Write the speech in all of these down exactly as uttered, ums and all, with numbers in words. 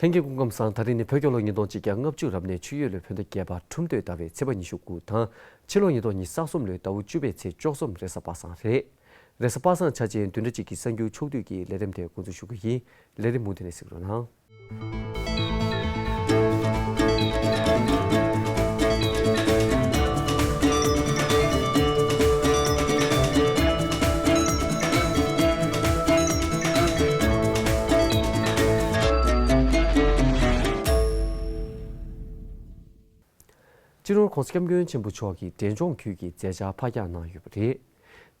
ལྷན་རྒྱས་སྐུ་ཁམས་བཟང་། ད་རིང་ནི་བོད་རྒྱལ་ལོ་ཉིས་སྟོང་ཆིག་བརྒྱ་ལྔ་བཅུ་རབ་གནས་ཆུ་ཡོས་ལོའི་བོད་ཟླ་བརྒྱད་པ་ཁྲུམས་སྟོད་ཟླ་བའི་ཚེས་པ་ཉི་ཤུ་དགུ་དང་། ཕྱི་ལོ་ཉིས་སྟོང་ཉི་ཤུ་རྩ་གསུམ་ལོའི་ཟླ་བ་བཅུ་པའི་ཚེས་བཅུ་གསུམ་རེས་གཟའ་པ་སངས་རེད། རེས་གཟའ་པ་སངས་ཆ་ཅན་བདུན་ཕྲག་གཅིག་གི་གསར་འགྱུར་ཕྱོགས་བསྡུས་ཀྱི་ལས་རིམ་དེ་འགོ་འཛུགས་ཞུ་གི་ཡིན། ལས་རིམ་མུ་མཐུད་ནས་གཟིགས་རོགས་གནང་། སྤྱི་ནོར་༸གོང་ས་༸སྐྱབས་མགོན་ཆེན་པོ་མཆོག་གིས་འབྲས་ལྗོངས་ཁུལ་གྱི་མཛད་འཆར་ཕབ་སྐྱངས་གནང་ཡོད་པ་རེད།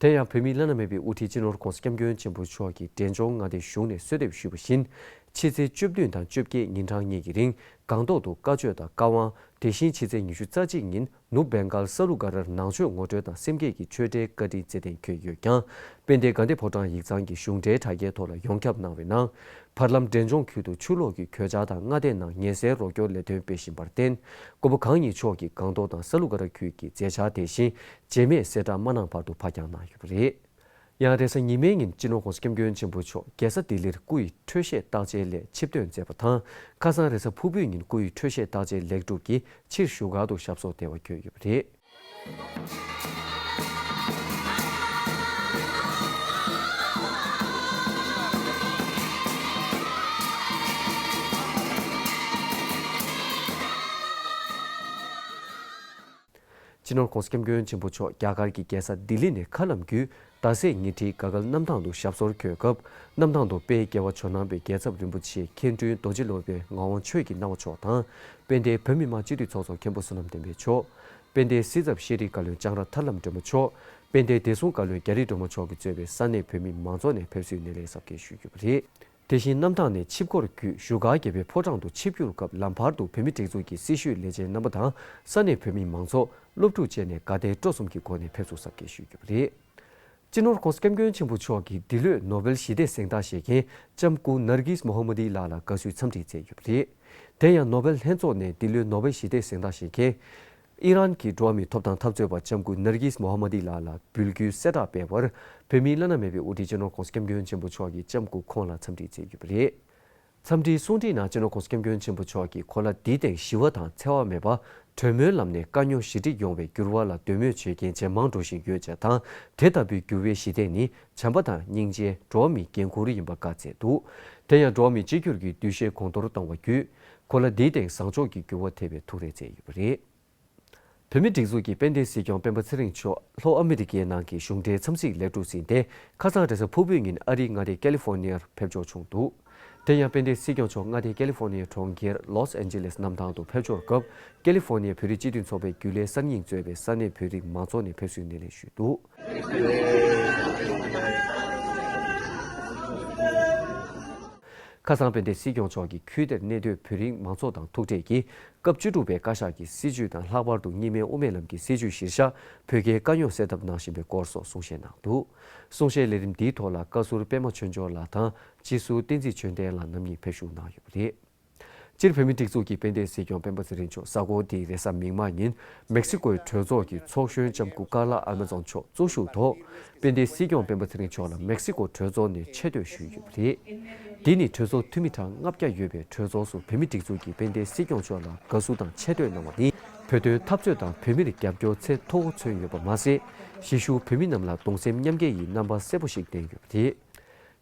དེ་ཡང་བོད་མིའི་བླ་ན་མེད་པའི་དབུ་ཁྲིད་སྤྱི་ནོར་༸གོང་ས་༸སྐྱབས་མགོན་ཆེན་པོ་མཆོག་གིས་འབྲས་ལྗོངས་མངའ་སྡེ་གཞུང་ནས་གསོལ་འདེབས་ཞུས་པ་བཞིན། ཕྱི་ཚེས་བཅུ་བདུན་དང་བཅོ་བརྒྱད་ཉིན་གྲངས་གཉིས་ཀྱི་རིང་སྒང་ཏོག་ཏུ་བཀའ་ཆོས་དང་བཀའ་དབང་། དེ་བཞིན་ཕྱི་ཚེས་ཉི་ཤུ་རྩ་གཅིག་ཉིན་ནུབ་བེང་གཱལ་ས་ལུ་ག་རར་ནང་ཆོས་ངོ་སྤྲོད་དང་སེམས་བསྐྱེད་ཀྱི་ཆོས་འབྲེལ་བཀའ་དྲིན་བརྩེ་ལྡན་འཁོད་ཡོད་ཀྱང་། དཔལ་ལྡན་དགའ་ལྡན་ཕོ་བྲང་ཡིག་ཚང་གི་གཞུང་འབྲེལ་དྲ་རྒྱའི་ཐོག་ལ་ཡོངས་ཁྱབ་གནང་བའི་ནང་། བར་ལམ་འབྲས་ལྗོངས་ཁུལ་དུ་ཆུ་ལོག་གི་གོད་ཆག་དང་མངའ་སྡེ་ནང་ཉེན་སེལ་རོགས་སྐྱོར་ལས་དོན་སྤེལ་བཞིན་པར་བརྟེན། མགོན་པོ་གང་ཉིད་མཆོག་གིས་སྒང་ཏོག་དང་ས་ལུ་ག་ར་ཁུལ་གྱི་མཛད་འཆར་དེ་བཞིན་བརྗེད་མེད་གསལ་བསྒྲགས་མ་གནང་བར་དུ་ཕབ་སྐྱངས་གནང་ཡོད་པ་རེད། ཡང་རེས་གཟའ་ཉི་མའི་ཉིན་སྤྱི་ནོར་༸གོང་ས་༸སྐྱབས་མགོན་ཆེན་པོ་མཆོག་རྒྱལ་ས་ལྡི་ལིར་སྐུ་ཡི་འཕྲོད་བཞེས་བརྟག་དཔྱད་སླད་ཆིབས་ཐོན་མཛད་པ་དང་། ཁ་སང་རེས་གཟའ་ཕུར་བུའི་ཉིན་སྐུ་ཡི་འཕྲོད་བཞེས་བརྟག་དཔྱད་ལེགས་གྲུབ་ཀྱིས་ཕྱིར་བཞུགས་སྒར་དུ་ཞབས་སོར་བདེ་བར་འཁོད་ཡོད་པ་རེད། སྤྱི་ནོར་༸གོང་ས་༸སྐྱབས་མགོན་ཆེན་པོ་མཆོག་རྒྱ་གར་གྱི་རྒྱལ་ས་ལྡི་ལི་ནས་མཁའ་ལམ་བརྒྱུད་རྡ་སའི་ཉེ་འཁྲིས་དགའ་སྐལ་གནམ་ཐང་དུ་ཞབས་སོར་འཁོད་སྐབས། གནམ་ཐང་དུ་དཔལ་རྒྱལ་བ་ཇོ་ནང་པའི་རྒྱལ་ཚབ་རིན་པོ་ཆེ་མཁན་དྲུང་རྡོ་རྗེ་སློབ་དཔོན་ངག་དབང་ཆོས་ཀྱི་སྣང་བ་མཆོག་དང་། དཔལ་ལྡན་བོད་མི་མང་སྤྱི་འཐུས་ཚོགས་གཙོ་མཁན་པོ་བསོད་ནམས་བསྟན་འཕེལ་མཆོག་དཔལ་ལྡན་སྲིད་ཚབ་ཤེས་རིག་བཀའ་བློན་ལྕང་ར་ཐར་ལམ་སྒྲོལ་མ་མཆོག་དཔལ་ལྡན་བདེ་སྲུང་བཀའ་བློན་རྒྱ་རི་སྒྲོལ་མ་མཆོག་གིས་གཙོས་པའི་ས་གནས་བོད་མི་མང་ཚོགས་ནས་ཕེབས་བསུའི་སྣེ་ལེན་གཟབ་རྒྱས་ཞུས་ཡོད་པ་རེད། དེ་བཞིན་གནམ་ཐང་ནས་ཆིབས་འཁོར་བརྒྱུད་བཞུགས་སྒར་རྒྱལ་པོའི་ཕོ་བྲང་དུ་ཆིབས་བསྒྱུར་སྐབས། ལམ་བར་དུ་བོད་མི་སྒྲིག་འཛུགས་ཀྱི་སྲི་ཞུའི་ལས་བྱེད་རྣམ་པ་དང་། ས་གནས་བོད་མི་མང་ཚོགས། སློབ་ཕྲུག་བཅས་ནས་དགའ་དད་སྤྲོ་གསུམ་གྱི་སྒོ་ནས་ཕེབས་བསུ་གཟབ་རྒྱས་ཞུས་ཡོད་པ་རེད། སྤྱི་ནོར་༸གོང་ས་༸སྐྱབས་མགོན་ཆེན་པོ་མཆོག་གིས་འདི་ལོའི་ནོ་བེལ་ཞི་བདེ་གཟེངས་རྟགས་བཞེས་མཁན་ལྕམ་སྐུ་ནར་གིས་མོ་ཧ་མ་དི་ལགས་ལ་དགའ་བསུའི་འཚམས་འདྲི་བསྩལ་ཡོད་པ་རེད། དེ་ཡང་ནོ་བེལ་ལྷན་ཚོགས་ནས་འདི་ལོའི་ནོ་བེལ་ཞི་བདེ་གཟེངས་རྟགས་བཞེས་མཁན། ཨི་རན་གྱི་འགྲོ་བ་མིའི་ཐོབ་ཐང་འཐབ་རྩོད་པ་ལྕམ་སྐུ་ནར་གིས་མོ་ཧ་མ་དི་ལགས་ལ་འབུལ་རྒྱུའི་གསལ་བསྒྲགས་སྤེལ་བར། བོད་མིའི་བླ་ན་མེད་པའི་དབུ་ཁྲིད་སྤྱི་ནོར་༸གོང་ས་༸སྐྱབས་མགོན་ཆེན་པོ་མཆོག་གིས་ལྕམ་སྐུ་ཁོང་ལ་འཚམས་འདྲི་མཛད་ཡོད་པ་རེད། འཚམས་འདྲིའི་གསུང་འཕྲིན་ནང་སྤྱི་ནོར་༸གོང་ས་༸སྐྱབས་མགོན་ཆེན་པོ་མཆོག་གིས་གོ་ལ་འདིའི་སྟེང་ཞི་བ་དང་འཚེ་བ་མེད་པ། གྲོས་མོལ་ལམ་ནས་དཀའ་རྙོག་ཞི་འགྲིག་ཡོང་བའི་འགྱུར་བ་ལ་འདོད་མོས་བྱེད་མཁན་ཇེ་མང་འགྲོ་བཞིན་ཡོད་ཅེས་དང་། དེ་ལྟ་བུའི་འགྱུར་བའི་གཞི་རྟེན་ནི་བྱམས་པ་དང་སྙིང་རྗེ། འགྲོ་བ་མིའི་འགན་འཁུར་ཡིན་པ་བཀའ་སྩལ་འདུག་དེ་ཡང་འགྲོ་བ་མིའི་གཅིག་གྱུར་གྱི་འདུ་ཤེས་གོང་མཐོར་བཏང་བ་བརྒྱུད། གོ་ལ་འདིའི་སྟེང་བཟང་ཕྱོགས་ཀྱི་འགྱུར་བ་ཐེབས་པའི་ཐུགས་རེ་བསྩལ་ཡོད་པ་རེད། བོད་མིའི་སྒྲིག་འཛུགས་ཀྱི་དཔལ་ལྡན་སྲིད་སྐྱོང་སྤེན་པ་ཚེ་རིང་མཆོག་ལྷོ་ཨ་མི་རི་ཀའི་ནང་གི་གཞུང་འབྲེལ་འཚམས་གཟིགས་ལེགས་གྲུབ་ཟིན་ཏེ། ཁ་སང་རེས་གཟའ་ཕུར་བུའི་ཉིན་ཨ་རིའི་མངའ་སྡེ་ཀ་ལི་ཧྥོ་ནི་ཡར་ཕེབས་འབྱོར་བྱུང་འདུག་དེ་ཡང་དཔལ་ལྡན་སྲིད་སྐྱོང་མཆོག་མངའ་སྡེ་ཀ་ལི་ཧྥོ་ནི་ཡའི་གྲོང་ཁྱེར་ལོས་ཨན་ཇི་ལེས་གནམ་ཐང་དུ་ཕེབས་འབྱོར་སྐབས། ཀ་ལི་ཧྥོ་ནི་ཡ་བོད་རིགས་སྤྱི་མཐུན་ཚོགས་པའི་རྒྱུན་ལས་གསར་རྙིང་གཙོས་པའི་ས་གནས་བོད་རིགས་མང་ཚོགས་ནས་ཕེབས་བསུའི་སྣེ་ལེན་ཞུས་འདུག་ཁ་སང་དཔལ་ལྡན་སྲིད་སྐྱོང་མཆོག་གིས་ཁུལ་དེར་གནས་སྡོད་བོད་རིགས་མང་ཚོགས་དང་ཐུག་འཕྲད་ཀྱིས། སྐབས་བཅུ་དྲུག་པའི་བཀའ་ཤག་གི་སྲིད་བྱུས་དང་། ལྷག་པར་དུ་གཉིས་སྨན་དབུ་མའི་ལམ་གྱི་སྲིད་བྱུས་གཞིར་བཞག་བོད་རྒྱའི་དཀའ་རྙོག་སེལ་ཐབས་གནང་བཞིན་པའི་སྐོར་སོགས་གསུང་བཤད་གནང་འདུག་གསུང་བཤད་ལས་རིམ་འདིའི་ཐོག་ལ་བཀའ་ཟུར་པད་མ་ཆོས་འབྱོར་ལགས་དང་། སྤྱི་ཟུར་བསྟན་འཛིན་ཆོས་ལྡན་ལགས་རྣམ་གཉིས་ཕེབས་ཞུགས་གནང་ཡོད་པ་རེད། སྤྱིར་བོད་མིའི་སྒྲིག་འཛུགས་ཀྱི་དཔལ་ལྡན་སྲིད་སྐྱོང་སྤེན་པ་ཚེ་རིང་མཆོག་གཟའ་འཁོར་འདིའི་རེས་གཟའ་མིག་དམར་ཉིན་མེག་སི་ཀོའི་གྲོས་ཚོགས་ཀྱི་ཚོགས་གཞོན་ལྕམ་སྐུ་ཀར་ལ་ཨལ་མ་ཛོན་མཆོག་གཙོ་བཞུགས་ཐོག་དཔལ་ལྡན་སྲིད་སྐྱོང་སྤེན་པ་ཚེ་རིང་མཆོག་ལ་མེག་སི་ཀོ་གྲོས་ཚོགས་ནས་ཆེ་བསྟོད་ཞུས་ཡོད་པ་རེད། འདི་ནི་གྲོས་ཚོགས་འཐུས་མི་གྲངས་ལྔ་བརྒྱ་ཡོད་པའི་གྲོས་ཚོགས་སུ་བོད་མིའི་སྒྲིག་འཛུགས་ཀྱི་དཔལ་ལྡན་སྲིད་སྐྱོང་མཆོག་ལ་དགའ་བསུ་དང་ཆེ་བསྟོད་གནང་བ་ནི། བོད་དོན་འཐབ་རྩོད་དང་བོད་མིར་རྒྱབ་སྐྱོར་ཚད་མཐོ་བོ་མཚོན་ཡོད་པ་མ་ཟད། གཞིས་བཞུགས་བོད་མི་རྣམས་ལ་གདུང་སེམས་མཉམ་སྐྱེད་ཡི་རྣམ་པ་གསལ་པོ་ཞིག་བསྟན་ཡོད་པ་རེད།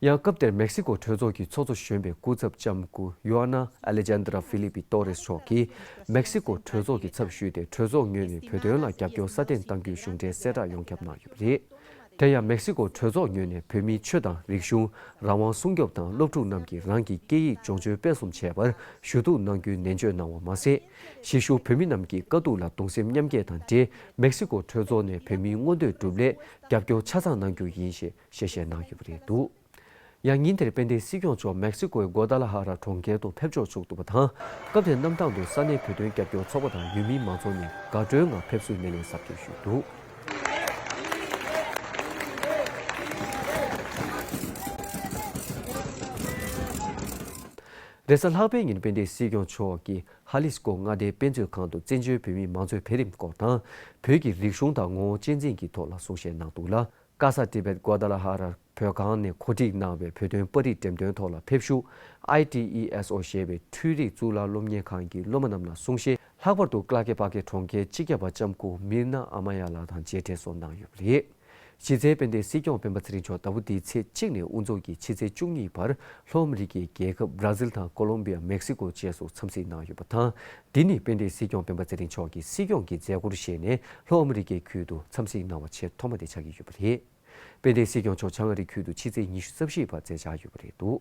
ཡང་སྐབས་དེར་མེག་སི་ཀོ་གྲོས་ཚོགས་ཀྱི་ཚོགས་གཙོ་གཞོན་པའི་སྐུ་ཚབ་ལྕམ་སྐུ་ཡོ་ཨ་ན་ཨ་ལེ་ཇན་དྲ་ཧྥི་ལི་པི་ཏོ་རེས་མཆོག་གིས་མེག་སི་ཀོ་གྲོས་ཚོགས་ཀྱི་ཚབ་ཞུས་ཏེ། གྲོས་ཚོགས་ངོས་ནས་བོད་དོན་ལ་རྒྱབ་སྐྱོར་སྲ་བརྟན་གཏང་རྒྱུའི་གཞུང་འབྲེལ་གསལ་བསྒྲགས་ཡོངས་ཁྱབ་གནང་ཡོད་པ་རེད། དེ་ཡང་མེག་སི་ཀོ་གྲོས་ཚོགས་ངོས་ནས་བོད་མིའི་ཆོས་དང་རིག་གཞུང་། རང་དབང་སྲུང་སྐྱོབ་དང་སློབ་ཕྲུག་རྣམས་ཀྱིས་རང་གི་སྐད་ཡིག་སྦྱོང་སྤྱོད་སྤེལ་གསུམ་བྱས་པར་ཞུ་གཏུག་གནང་རྒྱུའི་ནན་བརྗོད་གནང་བ་མ་ཟད། གཞིས་བཞུགས་བོད་མི་རྣམས་ཀྱི་དཀའ་སྡུག་ལ་གདུང་སེམས་མཉམ་སྐྱེད་དང་འབྲེལ། མེག་སི་ཀོ་གྲོས་ཚོགས་ནས་བོད་མིའི་མངོན་འདོད་སྒྲུབ་སླད་རྒྱབ་སྐྱོར་ཆ་ཚང་གནང་རྒྱུ་ཡིན་ཞེས་ཞལ་བཞེས་གནང་ཡོད་པ་རེད་འདུག་ཡང་ཉིན་དེར་དཔལ་ལྡན་སྲིད་སྐྱོང་མཆོག་མེག་སི་ཀོའི་གོ་ཏཱ་ལ་ཧ་ར་གྲོང་ཁྱེར་དུ་ཕེབས་འབྱོར་བྱུང་འདུག་པ་དང་། སྐབས་དེར་གནམ་ཐང་དུ་ས་གནས་བོད་དོན་རྒྱབ་སྐྱོར་ཚོགས་པ་དང་ཡུལ་མི་མང་ཚོགས་ནས་དགའ་སྤྲོའི་ངང་ཕེབས་བསུའི་སྣེ་ལེན་གཟབ་རྒྱས་ཞུས་འདུག་རེས་གཟའ་ལྷག་པའི་ཉིན་དཔལ་ལྡན་སྲིད་སྐྱོང་མཆོག་གིས་ཧ་ལི་སི་ཀོ་མངའ་སྡེའི་དཔེ་མཛོད་ཁང་དུ་བཙན་བྱོལ་བོད་མིའི་མང་གཙོའི་འཕེལ་རིམ་སྐོར་དང་། བོད་ཀྱི་རིག་གཞུང་དང་ངོ་བོ་གཅེས་འཛིན་གྱི་ཐོག་ལ་གསུང་བཤད་གནང་འདུག་ལ། ཀ་ས་ཏི་བེད་གོ་ཏ་ལ་ཧ་ར་བོད་ཁང་ནས་གོ་སྒྲིག་གནང་བའི་བོད་དོན་པར་རིས་འགྲེམས་སྟོན་ཐོག་ལ་ཕེབས་བཞུགས་ཨའི་ཊི་ཨི་ཨེས་ཨོ་ཞེས་པའི་འཕྲུལ་རིག་གཙུག་ལག་སློབ་གཉེར་ཁང་གི་སློབ་མ་རྣམས་ལ་གསུང་བཤད། ལྷག་པར་དུ་ཀླ་ཀེ་པ་ཀེ་གྲོང་ཁྱེར་སྤྱི་ཁྱབ་པ་ལྕམ་སྐུ་མིར་ན་ཨ་མ་ཡ་ལགས་དང་མཇལ་འཕྲད་སོགས་གནང་ཡོད་པ་རེད། གཞི་རྩའི་དཔལ་ལྡན་སྲིད་སྐྱོང་སྤེན་པ་ཚེ་རིང་མཆོག་ཟླ་བ་འདིའི་ཚེས་གཅིག་ནས་དབུ་འཛུགས་ཀྱིས་ཕྱི་ཚེས་བཅུ་གཉིས་བར་ལྷོ་ཨ་མི་རི་ཀའི་རྒྱལ་ཁབ་བར་ཛིལ་དང་ཀོ་ལོམ་བི་ཡ། མེག་སི་ཀོ་བཅས་སུ་འཚམས་གཟིགས་གནང་ཡོད་པ་དང་། འདི་ནི་དཔལ་ལྡན་སྲིད་སྐྱོང་སྤེན་པ་ཚེ་རིང་མཆོག་གིས་སྲིད་སྐྱོང་གི་མཛད་སྒོར་ཞུགས་ནས་ལྷོ་ཨ་མི་རི་ཀའི་ཁུལ་དུ་འཚམས་གཟིགས་གནང་བ་ཆེས་ཐོག་མ་དེ་ཆགས་ཀྱི་ཡོད་པ་རེད། དཔལ་ལྡན་སྲིད་སྐྱོང་མཆོག་བྱང་ཨ་རིའི་ཁུལ་དུ་ཕྱི་ཚེས་ཉི་ཤུ་རྩ་བཞིའི་བར་མཛད་འཆར་ཡོད་པ་རེད་འདུག་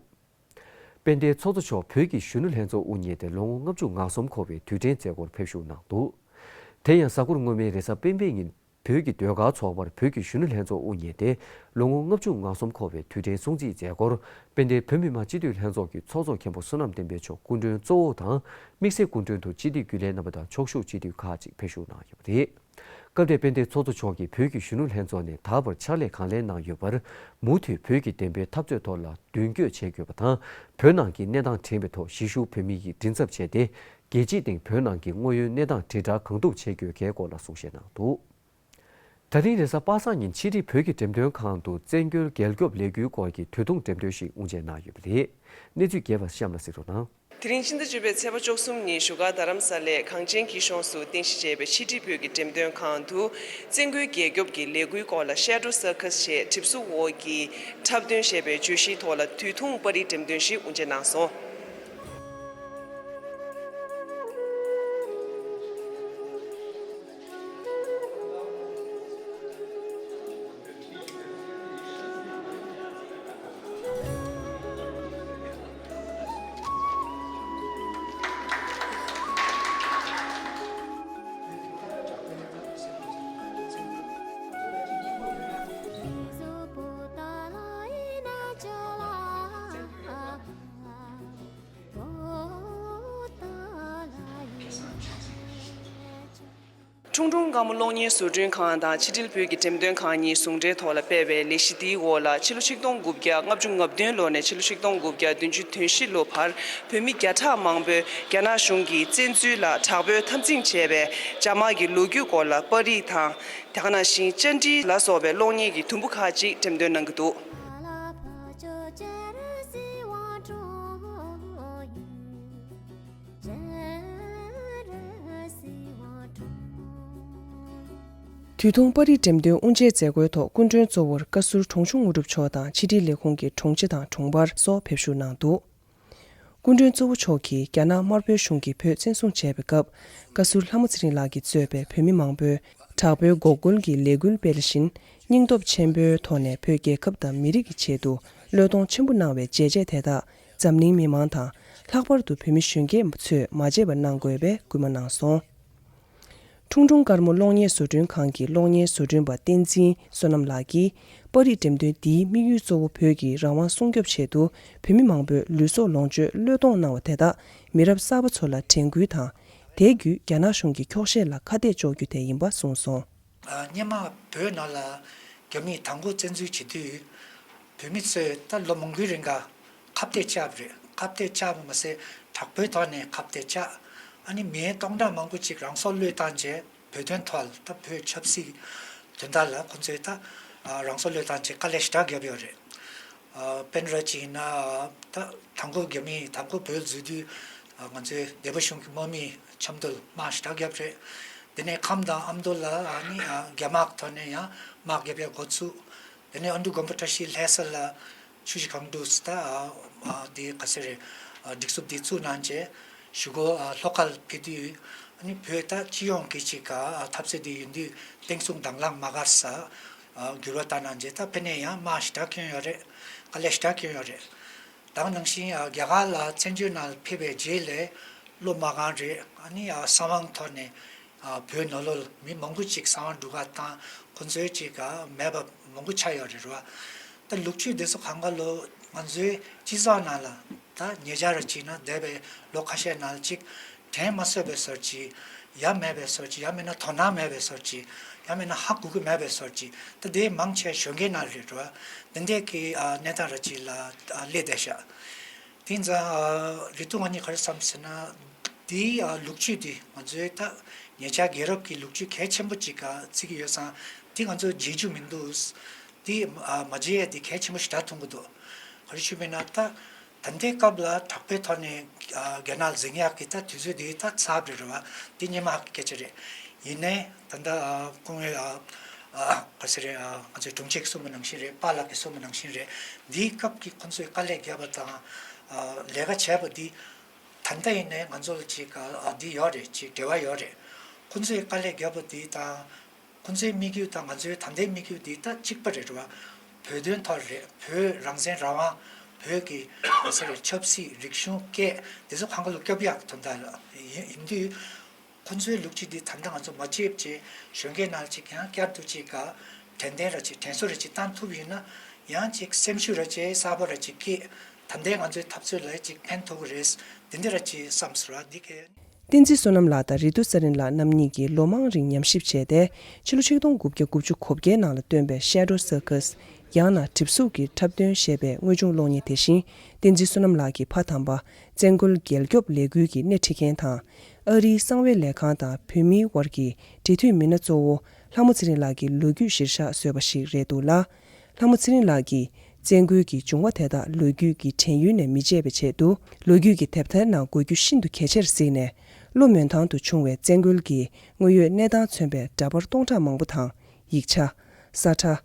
དཔལ་ལྡན་ཚོགས་གཙོ་མཆོག་བོད་ཀྱི་གཞོན་ནུ་ལྷན་ཚོགས་དབུ་བརྙེས་ཏེ་ལོ་ངོ་ལྔ་བཅུ་ང་གསུམ་འཁོར་བའི་དུས་དྲན་མཛད་སྒོར་ཕེབས་བཞུགས་གནང་འདུག་དེ་ཡང་གཟའ་འཁོར་སྔོན་མའི་རེས་གཟའ་སྤེན་པའི་ཉིན་བོད་ཀྱི་ཟློས་གར་ཚོགས་པར་བོད་ཀྱི་གཞོན་ནུ་ལྷན་ཚོགས་དབུ་བརྙེས་ཏེ་ལོ་ངོ་ལྔ་བཅུ་ང་གསུམ་འཁོར་བའི་དུས་དྲན་སྲུང་བརྩིའི་མཛད་སྒོར་དཔལ་ལྡན་བོད་མི་མང་སྤྱི་འཐུས་ལྷན་ཚོགས་ཀྱི་ཚོགས་གཙོ་མཁན་པོ་བསོད་ནམས་བསྟན་འཕེལ་མཆོག་སྐུ་མགྲོན་གཙོ་བོ་དང་དམིགས་བསལ་སྐུ་མགྲོན་དུ་སྤྱི་འཐུས་རྒྱུན་ལས་རྣམ་པ་དང་ཕྱོགས་བཞུགས་སྤྱི་འཐུས་ཁག་ཅིག་ཕེབས་བཞུགས་གནང་ཡོད་པ་རེད། སྐབས་དེར་དཔལ་ལྡན་ཚོགས་གཙོ་མཆོག་གིས་བོད་ཀྱི་གཞོན་ནུ་ལྷན་ཚོགས་ནས་ད་བར་ཕྱག་ལས་གང་ལེགས་གནང་ཡོད་པར་མུ་མཐུད་བོད་ཀྱི་བདེན་པའི་འཐབ་རྩོད་ཐོག་ལ་མདུན་སྐྱོད་བྱེད་དགོས་པ་དང་། བོད་ནང་གི་གནས་སྟངས་དྲན་པའི་ཐོག་གཞིས་བཞུགས་བོད་མི་ཡིས་མགྲིན་ཚབ་བྱས་ཏེ། རྒྱལ་སྤྱི་སྟེང་བོད་ནང་གི་དངོས་ཡོད་གནས་སྟངས་དྲིལ་བསྒྲགས་གང་ཐུབ་བྱེད་དགོས་གལ་སྐོར་ལ་གསུང་བཤད་གནང་འདུག་ད་རིང་རེས་གཟའ་པ་སངས་ཉིན་ཕྱི་དྲིལ་བོད་ཀྱི་འགྲེམས་སྟོན་ཁང་དུ་བཙན་བྱོལ་རྒྱལ་སྐྱོབ་ལས་འགུལ་སྐོར་གྱི་དུས་ཐུང་འགྲེམས་སྟོན་ཞིག་དབུ་འབྱེད་གནང་ཡོད་པ་རེད། གནས་ཚུལ་རྒྱས་པ་གཤམ་ལ་གཟིགས་རོགས་གནང་། དེ་རིང་ཕྱི་ཟླ་བཅུ་པའི་ཚེས་པ་བཅུ་གསུམ་ཉིན་བཞུགས་སྒར་རྡ་རམ་ས་ལའི་གངས་ཅན་སྐྱིད་གཤོངས་སུ་རྟེན་གཞི་བྱས་པའི་ཕྱི་དྲིལ་བོད་ཀྱི་འགྲེམས་སྟོན་ཁང་དུ་བཙན་རྒོལ་རྒྱལ་སྐྱོབ་ཀྱི་ལས་འགུལ་སྐོར་ལ་ཤེ་ཌོ་སར་ཀ་སི་ཞེས་གྲིབ་གཟུགས་འོག་གི་འཁྲབ་སྟོན་ཞེས་པའི་བརྗོད་གཞིའི་ཐོག་ལ་དུས་ཐུང་པར་རིས་འགྲེམས་སྟོན་ཞིག་དབུ་འབྱེད་གནང་སོང་། ཁྲུང་ཁྲུང་དཀར་མོ་གློག་བརྙན་བཟོ་སྐྲུན་ཁང་དང་ཕྱི་དྲིལ་བོད་ཀྱི་འགྲེམས་སྟོན་ཁང་གཉིས་ཟུང་འབྲེལ་ཐོག་ལ་སྤེལ་བའི་ལས་གཞི་འདིའི་འོག་ལ་ཕྱི་ལོ་ཆིག་སྟོང་དགུ་བརྒྱ་ལྔ་བཅུ་ང་བདུན་ལོ་ནས་ཕྱི་ལོ་ཆིག་སྟོང་དགུ་བརྒྱ་བདུན་ཅུ་དོན་བཞི་ལོ་བར་བོད་མི་བརྒྱ་ཕྲག་མང་པོས་རྒྱ་ནག་གཞུང་གིས་བཙན་འཛུལ་ལ་དྲག་པོའི་འཐབ་འཛིང་བྱས་པའི་རྒྱ་དམག་གི་ལོ་རྒྱུས་སྐོར་ལ་པར་རིས་དང་། དེ་ག་ནང་བཞིན་བཅར་འདྲི་ལ་སོགས་པའི་གློག་བརྙན་གྱི་དུམ་བུ་ཁག་ཅིག་འགྲེམས་སྟོན་གནང་གི་འདུག་དུས་ཐུང་པར་རིས་འགྲེམས་སྟོན་དབུ་འབྱེད་མཛད་སྒོའི་ཐོག་སྐུ་མགྲོན་གཙོ་བོར་བཀའ་ཟུར་གྲོང་ཆུང་དངོས་གྲུབ་མཆོག་དང་ཕྱི་དྲིལ་ལས་ཁུངས་ཀྱི་དྲུང་ཆེ་དང་དྲུང་འཕར་སོགས་ཕེབས་བཞུགས་གནང་འདུག་སྐུ་མགྲོན་གཙོ་བོ་མཆོག་གིས་རྒྱ་ནག་དམར་པོའི་གཞུང་གིས་བོད་བཙན་བཟུང་བྱས་པའི་སྐབས། བཀའ་ཟུར་ལྷ་མོ་ཚེ་རིང་ལགས་ཀྱིས་གཙོས་པའི་བོད་མི་མང་པོས་དྲག་པོའི་འགོག་རྒོལ་གྱི་ལས་འགུལ་སྤེལ་བཞིན། སྙིང་སྟོབས་ཆེན་པོའི་ཐོག་ནས་བོད་རྒྱལ་ཁབ་དང་མི་རིགས་ཀྱི་ཆེད་དུ་བློས་གཏོང་ཆེན་པོ་གནང་བའི་བྱས་རྗེས་དེ་དག་འཛམ་གླིང་མི་མང་དང་། ལྷག་པར་དུ་བོད་མི་གཞོན་སྐྱེས་ཚོས་མ་བརྗེད་པ་གནང་དགོས་པའི་སྐུལ་མ་གནང་སོང་། ཁྲུང་ཁྲུང་དཀར་མོ་གློག་བརྙན་བཟོ་སྐྲུན་ཁང་གི་གློག་བརྙན་བཟོ་སྐྲུན་པ་བསྟན་འཛིན་བསོད་ནམས་ལགས་ཀྱིས། པར་རིས་འགྲེམས་སྟོན་འདིའི་དམིགས་ཡུལ་གཙོ་བོ་བོད་ཀྱི་རང་དབང་སྲུང་སྐྱོབ་ཆེད་དུ་བོད་མི་མང་པོས་ལུས་སྲོག་ལོངས་སྤྱོད་བློས་གཏོང་གནང་བ་དེ་དག་མི་རབས་གསར་པ་ཚོ་ལ་དྲན་སྐུལ་དང་། དེ་བརྒྱུད་རྒྱ་ནག་གཞུང་གི་འཁྱོག་བཤད་ལ་ཁ་གཏད་གཅོག་རྒྱུ་དེ་ཡིན་པ་གསུངས་སོང་། ཨ། སྔོན་མ་བོད་ནང་ལ་རྒྱ་མིས་དང་པོ་བཙན་འཛུལ་བྱེད་དུས། བོད་མི་ཚོས་ད་ལོ་མང་པོའི་རིང་ག་ཁ་གཏད་བཅག་པ་རེད། ཁ་གཏད་བཅག་པ་མ་ཟད་དྲག་པོའི་ཐོག་ནས་ཁ་གཏད་བཅག་ཨ་ནི་མི་སྟོང་ཕྲག་མང་པོ་ཅིག་རང་སྲོག་བློས་བཏང་རྗེས་བོད་དོན་ཐོག་ད་བོད་ཆབ་སྲིད་དོན་དག་ལ་ཁོང་ཚོས་ད་རང་སྲོག་བློས་བཏང་རྗེས་དཀའ་ལས་ཞེ་དྲག་བརྒྱབ་ཡོད་རེད། ཨ། དཔེར་ན་ར་ཅིག་ཡིན་ན་ད་དང་པོ་རྒྱ་མིས་དང་པོ་བོད་འཛུལ་དུས། ཨ། ང་ཚོའི་སྡེ་པ་གཞུང་གི་དམག་མིས་ཆབ་མདོ་ལ་དམག་ཞེ་དྲག་བརྒྱབ་རེད། དེ་ནས་ཁམས་དང་ཨ་མདོ་ལ་ཨ་ནི་ཨ་རྒྱ་དམག་ཐོག་ནས་ཡང་དམག་བརྒྱབ་ཡ་འགོ་ཚུགས། དེ་ནས་ཨ་འབྲུག་དགོན་པ་བཀྲ་ཤིས་ལྷ་ས་ལ་ཆུ་བཞི་སྒང་དྲུག་ད་ཨ་ཨ་དེ་ག་ཟེར་རེད། ཨ་སྒྲིག་འཛུགས་དེ་བཙུགས་གནང་རྗེས་གཞུག་གུ་ཨ་ལྷོ་ཁ་ལ་ཕེབས་དུས་ཨ་ནི་བོད་ད་སྤྱི་ཡོངས་ཀྱི་ཅིག་ག་ཨ་འཐབ་རྩོད་དེ་ཡིན་དུས་བརྟན་སྲུང་དང་བླངས་དམག་སྒར་ས་ཨ་འགྱུར་བ་བཏང་གནང་རྗེས་ད་ཕེབས་ནས་ཡང་དམག་ཞེ་དྲག་བསྐྱོན་ཡོད་རེད། དཀའ་ལས་ཞེ་དྲག་བསྐྱོན་ཡོད་རེད། ད་ག་ནང་བཞིན་ཨ་རྒྱ་གར་ལ་བཙན་བྱོལ་ནང་ལ་ཕེབས་པའི་རྗེས་ལ་བློ་མ་གང་རེད། ཨ་ནི་ཨ་གསང་བའི་ཐོག་ནས་ཨ་བོད་ནང་ལོགས་ལ་མི་མང་པོ་ཅིག་གསང་བ་སྒྲུབ་ག་བཏང་ཁོང་ཚོའི་ཅིག་ཨ་མེད་པ་མང་པོ་ཆགས་ཡོད་རེད་རེད་བ། ད་ལོ་རྒྱུས་དེ་ཚོ་གང་ག་ལོ་ང་ཚོའི་སྤྱི་ཚོགས་ནང་ལ་ད་ཉེ་ཆར་ཅིག་ན་འདས་པའི་ལོ་ཁ་ཤས་ནང་ལ་ཅིག་དྲན་མ་སོས་པའི་བཟོ་ཅིག་ཡ་མེད་པའི་བཟོ་ཅིག་ཡང་མིན་ན་དོ་སྣང་མེད་པའི་བཟོ་ཅིག་ཡང་མིན་ན་ཧ་གོ་གི་མེད་པའི་བཟོ་ཅིག་ད་དེ་མང་ཆེ་གཞོན་སྐྱེས་ནང་རེད་རེད་བ། འདི་འདྲའི་གི་ཨ་གནས་སྟངས་ར་ཅིག་ལ་ཨ་སླེབས་བསྡད་ཤག་དེ་ཙང་ཨ་རེད་འདུག་ང་གཉིས་ག་རེ་བསམ་ཟེར་ན། དེའི་ཨ་ལོ་རྒྱུས་དེ་ང་ཚོའི་ད་ཉེ་ཆར་རྒྱལ་རབས་ཀྱི་ལོ་རྒྱུས་གལ་ཆེན་པོ་ཅིག་ག་བརྩི་གི་ཡོད་ཙང་དེ་ང་ཚོ་བརྗེད་རྒྱུ་མི་འདུག་འདི་ཨ་མ་བརྗེད་ཡས་འདི་གལ་ཆེན་པོ་ཞེ་དྲག་མཐོང་གི་འདུག་ག་རེ་ཞུས་པ་ཡིན་ན། ད་ད་ལྟའི་སྐབས་ལ་དྲག་པོའི་ཐོག་ནས་ཨ་རྒྱ་ནག་ལ་འཛིང་ཡག་གི་ད་དུས་ཚོད་འདི་ད་ཚར་བ་རེད་བ། འདི་སྔོན་མ་ཧ་གི་སྐད་ཆ་རེད། ཡིན་ནའི་ད་ལྟ་ཨ་སྐུ་ངོ་ཨ་ཨ་ག་ཟེར་རེད། ཨ་ང་ཚོའི་དྲུང་ཆེ་གིས་གསུངས་པ་ནང་བཞིན་རེད། པཱ་ལགས་ཀྱིས་གསུངས་པ་ནང་བཞིན་རེད། འདིའི་སྐབས་ཀྱི་ཁོང་ཚོས་དཀའ་ལས་བརྒྱབ་པ་དང་ཨ་ལས་ཀ་བྱས་པ་འདི་ད་ལྟ་ཡིན་ནའི་ང་ཚོ་ལ་ཅིག་ཨ་འདི་ཡོད་རེད། ཅིག་འབྲེལ་བ་ཡོད་རེད། ཁོང་ཚོས་དཀའ་ལས་བརྒྱབ་པ་འདི་དང་། ཁོང་ཚོའི་དམིགས་ཡུལ་དང་ང་ཚོའི་ད་ལྟའི་དམིགས་ཡུལ་འདི་ད་གཅིག་པ་རེད་བ། བོད་དོན་ཐོག་རེད། བོད་རང་བཙན་རང་དབང་། བོད་ཀྱི་ག་ཟེར་རེད། ཆབ་སྲིད། རིག་གཞུང་། སྐད་འདི་ཚོ་གང་ག་ལ་སྐྱོབ་ཡག་དོན་དག་ལ་ཡིན་ཡིན་དུས། ཁོང་ཚོའི་ལུགས་གཅིག་འདི་ད་ལྟ་ང་ཚོ་མ་བརྗེད་བྱས་གཞོན་སྐྱེས་ནང་ཅིག་ཡང་བསྐྱར་དུ་ཅིག་ག་དྲན་རྟེན་ར་ཅིག་དྲན་གསོ་ར་ཅིག་བཏང་ཐུབ་ཡིན་ན། ཡང་ཅིག་སེམས་ཤུགས་ར་ཅིག་གསར་པ་ར་ཅིག་སྐྱེས། ད་ལྟའི་ང་ཚོའི་འཐབ་རྩོད་ལ་ཅིག་ཕན་ཐོགས་ཀྱི་རེད། འདི་འདི་ར་ཅིག་བསམ་སོང་ར། འདི་གས། བསྟན་འཛིན་བསོད་ནམས་ལགས་དང་རེ་ཏུ་ཚེ་རིང་ལགས་རྣམ་གཉིས་ཀྱིས་ལོ་མང་རིང་ཉམས་ཞིབ་བྱས་ཏེ། ཕྱི་ལོ་ཆིག་སྟོང་དགུ་བརྒྱ་དགུ་བཅུ་གོ་བརྒྱད་ནང་ལ་བཏོན་པའི་Shadow Circus། ཡང་ན་གྲིབ་གཟུགས་ཀྱི་འཁྲབ་སྟོན་ཞེས་པའི་དངོས་བྱུང་གློག་བརྙན་དེ་བཞིན། བསྟན་འཛིན་བསོད་ནམས་ལགས་ཀྱིས་ཕ་དམ་པ་བཙན་རྒོལ་རྒྱལ་སྐྱོབ་ལས་འགུལ་གྱི་སྣེ་ཁྲིད་མཁན་དང་། ཨ་རིའི་གསང་བའི་ལས་ཁང་དང་བོད་མིའི་དབར་གྱི་འབྲེལ་མཐུད་མི་སྣ་གཙོ་བོ་ལྷ་མོ་ཚེ་རིང་ལགས་ཀྱི་ལོ་རྒྱུས་གཞིར་བཞག་བཟོས་པ་ཞིག་རེད་འདུག་ལ། ལྷ་མོ་ཚེ་རིང་ལགས་ཀྱིས་བཙན་རྒོལ་གྱི་བྱུང་བ་དེ་དག་ལོ་རྒྱུས་ཀྱི་དྲན་ཡུལ་ནས་མི་བརྗེད་པའི་ཆེད་དུ། ལོ་རྒྱུས་ཀྱི་དེབ་ཐེར་ནང་འགོད་རྒྱུ་ཤིན་ཏུ་གལ་ཆེར་གཟིགས་ནས། བློ་མོས་ཐང་དུ་བྱུང་བའི་བཙན་རྒོལ་གྱི་དངོས་ཡོད་གནས་སྟངས་མཚོན་པའི་འདྲ་པར་སྟོང་ཕྲག་མང་པོ་དང་། ཡིག་ཆ། ས་ཁྲ།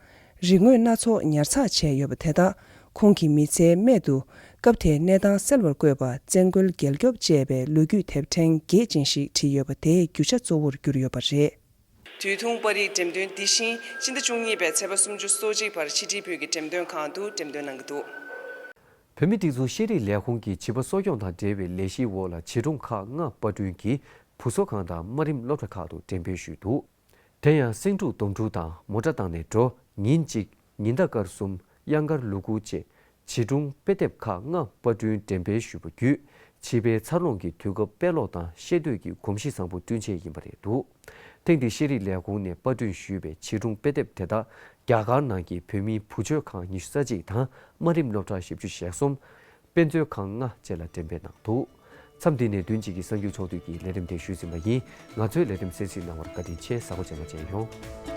རིག་དངོས་སྣ་ཚོགས་ཉར་ཚགས་བྱས་ཡོད་པ་དེ་དག་ཁོང་གི་མི་ཚེའི་སྨད་དུ། སྐབས་དེའི་གནས་སྟངས་གསལ་བར་བཀོད་པ་བཙན་རྒོལ་རྒྱལ་སྐྱོབ་ཅེས་པའི་ལོ་རྒྱུས་དེབ་ཕྲེང་བརྒྱད་ཅན་ཞིག་བྲིས་ཡོད་པ་དེའི་རྒྱུ་ཆ་གཙོ་བོར་གྱུར་ཡོད་པ་རེད། དུས་ཐུང་པར་རིས་འགྲེམས་སྟོན་འདི་བཞིན་ཕྱི་ཟླ་བཅུ་གཉིས་པའི་ཚེས་པ་སུམ་ཅུ་སོ་གཅིག་བར་ཕྱི་དྲིལ་བོད་ཀྱི་འགྲེམས་སྟོན་ཁང་དུ་འགྲེམས་སྟོན་གནང་གི་འདུག། བོད་མིའི་སྒྲིག་འཛུགས་ཤེས་རིག་ལས་ཁུངས་ཀྱིས་བྱིས་པ་གསོ་སྐྱོང་དང་འབྲེལ་བའི་ལས་གཞིའི་འོག་ལ་བྱིས་སྒྲུང་ཁག་ལྔ་པར་སྐྲུན་གྱིས་བུ་གསོ་ཁང་དང་དམའ་རིམ་སློབ་གྲྭ་ཁག་ཏུ་འགྲེམས་སྤེལ་ཞུས་འདུག། དེ་ཡང་སེང་འབྲུག་དོམ་ཕྲུག་དང་མོ་ཊ་བཏང་ནས་འགྲོ། ཉིན་གཅིག་ཉི་ཟླ་སྐར་གསུམ། གཡང་དཀར་ལུ་གུ་བཅས། བྱིས་སྒྲུང་དཔེ་དེབ་ཁག་ལྔ་པར་སྐྲུན་འགྲེམས་སྤེལ་ཞུས་པ་བརྒྱུད། བྱིས་པའི་འཚར་ལོངས་ཀྱི་དུས་སྐབས་དཔེ་ཀློག་དང་ཤེས་འདོད་ཀྱི་གོམས་གཤིས་བཟང་པོ་བསྐྲུན་ཆེད་ཡིན་པ་རེད་འདུག། ཐེངས་འདིའི་ཤེས་རིག་ལས་ཁུངས་ནས་པར་སྐྲུན་ཞུས་པའི་བྱིས་སྒྲུང་དཔེ་དེབ་དེ་དག་རྒྱ་གར་ནང་གི་བོད་མིའི་བུ་བཅོལ་ཁང་ཉི་ཤུ་རྩ་གཅིག་དང་དམའ་རིམ་སློབ་གྲྭ་བཞི་བཅུ་ཞེ་གསུམ། དཔེ་མཛོད་ཁང་ལྔ་བཅས་ལ་འགྲེམས་སྤེལ་གནང་འདུག། མཚམས་འདི་ནས་བདུན་གཅིག་གི་གསར་འགྱུར་ཕྱོགས་བསྡུས་ཀྱི་ལས་རིམ་དེ་ཞུས་ཟིན་པ་ཡིན། ང་ཚོའི་ལས་རིམ་གསན་གཟིགས་གནང་བར་བཀའ་དྲིན་ཆེ། གཟའ་འཁོར་རྗེས་མ་མཇལ་ཡོང་།